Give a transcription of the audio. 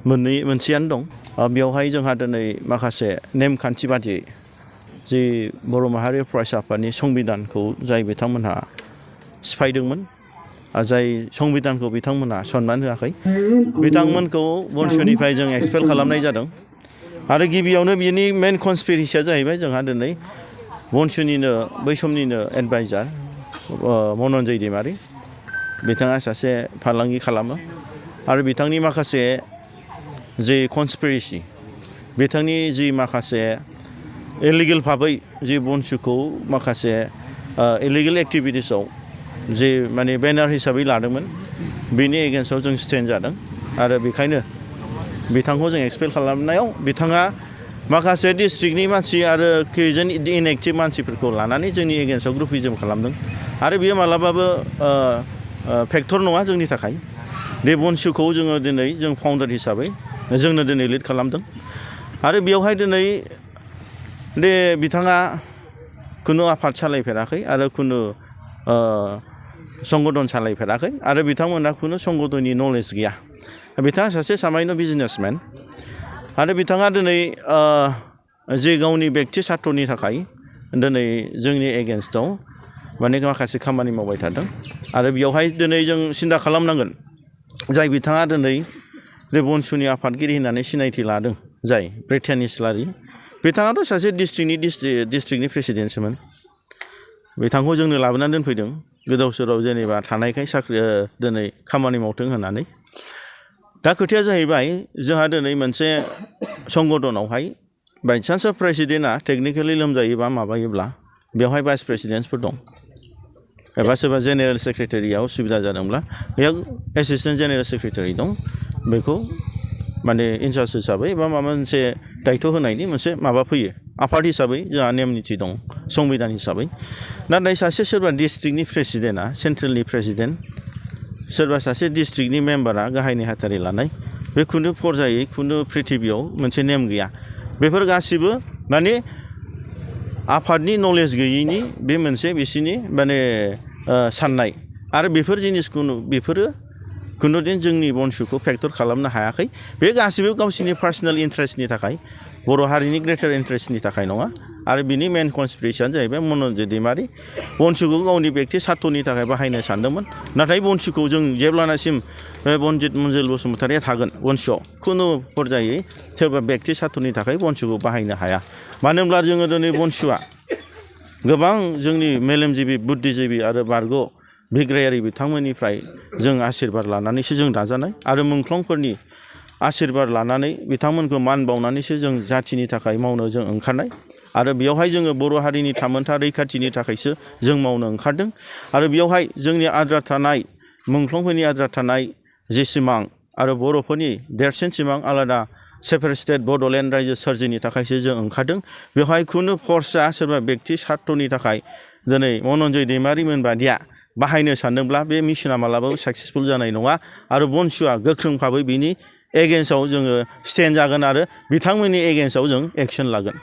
मोनसेयानो दं बेवहाय जोंहा दिनै माखासे नेमखान्थि बादियै जि बर' माहारि फरायसा आफादनि संबिधानखौ जाय बिथांमोनहा सिफायदोंमोन जाय संबिधानखौ बिथांमोनहा सनमान होआखै बिथांमोनखौ बनसुनिफ्राय जों एक्सपेल खालामनाय जादों आरो गिबियावनो बिनि मेन कनस्पिरेसिया जाहैबाय जोंहा दिनै बनसुनिनो बै समनिनो एडभाइजार मनन्जय दैमारि बिथाङा सासे फालांगि खालामो आरो बिथांनि माखासे जि कनस्पिरेसि बिथांनि जि माखासे इलिगेल भाबै जि बनसुखौ माखासे इलिगेल एक्टिभिटिसाव जे माने बेनार हिसाबै लादोंमोन बेनि एगेन्स्टआव जों स्टेन्ड जादों आरो बेखायनो बिथांखौ जों एक्सपेल खालामनायाव बिथाङा माखासे डिस्ट्रिक्टनि मानसि आरो खैजोन इनएक्टिभ मानसिफोरखौ लानानै जोंनि एगेन्स्टआव ग्रुपिजम खालामदों आरो बियो मालाबाबो फेक्टर नङा जोंनि थाखाय बे बनसुखौ जोङो दिनै जों फाउन्डार हिसाबै जोंनो दिनै लिड खालामदों आरो बेवहाय दिनै दे बिथाङा खुनु आफाद सालायफेराखै आरो खुनु संगठन सालायफेराखै आरो बिथांमोनहा खुनु संगठननि नलेज गैया बिथाङा सासे सामान्य बिजनेसमेन आरो बिथाङा दिनै जे गावनि बेक्ति सार्थनि थाखाय दिनै जोंनि एगेन्स्टआव माने माखासे खामानि मावबाय थादों आरो बेवहाय दिनै जों सिन्था खालामनांगोन जाय बिथाङा दिनै बे बनसुनि आफादगिरि होननानै सिनायथि लादों जाय ब्रिटेन इस्लारि बिथाङाथ' सासे डिस्ट्रिक्टनि प्रेसिडेन्टसोमोन बिथांखौ जोंनो लाबोनानै दोनफैदों गोदाव सोराव जेनेबा थानायखाय दिनै खामानि मावथों होननानै दा खोथाया जाहैबाय जोंहा दिनै मोनसे संगठनावहाय बायचान्स प्रेसिडेन्टआ टेकनिकेलि लोमजायोबा माबायोब्ला बेवहाय भाइस प्रेसिडेन्टसफोर दं एबा सोरबा जेनेरेल सेक्रेटारियाव सुबिदा जादोंब्ला बेयाव एसिस्टेन्ट जेनेरेल सेक्रेटारि दं बेखौ माने इनचार्ज हिसाबै बा माबा मोनसे दायथ' होनायनि मोनसे माबा फैयो आफाद हिसाबै जोंहा नेम निथि दं संबिधान हिसाबै नाथाय सासे सोरबा डिस्ट्रिक्टनि प्रेसिडेन्टआ सेन्ट्रेलनि प्रेसिडेन्ट सोरबा सासे डिस्ट्रिक्टनि मेम्बारा गाहाय नेहाथारि लानाय बे खुनु फरजायै खुनु प्रिथिबियाव मोनसे नेम गैया बेफोर गासिबो माने आफादनि नलेज गैयैनि बे मोनसे बिसिनि माने साननाय आरो बेफोर जिनिसखौ बेफोरो खुनुदिन जोंनि बनसुखौ फेक्टर खालामनो हायाखै बे गासिबो गावसिनि पार्सनेल इन्टारेस्टनि थाखाय बर' हारिनि ग्रेटार इन्टारेस्टनि थाखाय नङा आरो बिनि मेन कनस्पिरेसियानो जाहैबाय मनन्जय दैमारि बनसुखौ गावनि बेक्ति सार्थनि थाखाय बाहायनो सानदोंमोन नाथाय बनसुखौ जों जेब्लानासिम बनजित मन्जिल बसुमतारिया थागोन बनसुआव खुनु फरजायै सोरबा बेक्ति सार्थनि थाखाय बनसुखौ बाहायनो हाया मानो होनब्ला जोङो दिनै बनसुआ गोबां जोंनि मेलेमजिबि बुद्धिजिबि आरो बारग' बिग्रायारि बिथांमोननिफ्राय जों आशीर्बाद लानानैसो जों दाजानाय आरो मुंख्लंफोरनि आशीर्बाद लानानै बिथांमोनखौ मान बावनानैसो जों जाथिनि थाखाय मावनो जों ओंखारनाय आरो बेयावहाय जोङो बर' हारिनि थामोनथा रैखाथिनि थाखायसो जों मावनो ओंखारदों आरो बेयावहाय जोंनि आद्रा थानाय मुंख्लंफोरनि आद्रा थानाय जे सिमां आरो बर'फोरनि देरसिन सिमां आलादा सेपारेट स्टेट बड'लेण्ड रायजो सोरजिनि थाखायसो जों ओंखारदों बेवहाय खुनु फर्सआ सोरबा बेक्ति सार्थनि थाखाय दिनै मनन्जय दैमारिमोन बादिया बाहायनो सानदोंब्ला बे मिशना मालाबाबो साक्सेसफुल जानाय नङा आरो बनसुआ गोख्रों भाबै बिनि एगेन्स्टआव जोङो स्टेन्ड जागोन आरो बिथांमोननि एगेन्स्टआव जों एक्सन लागोन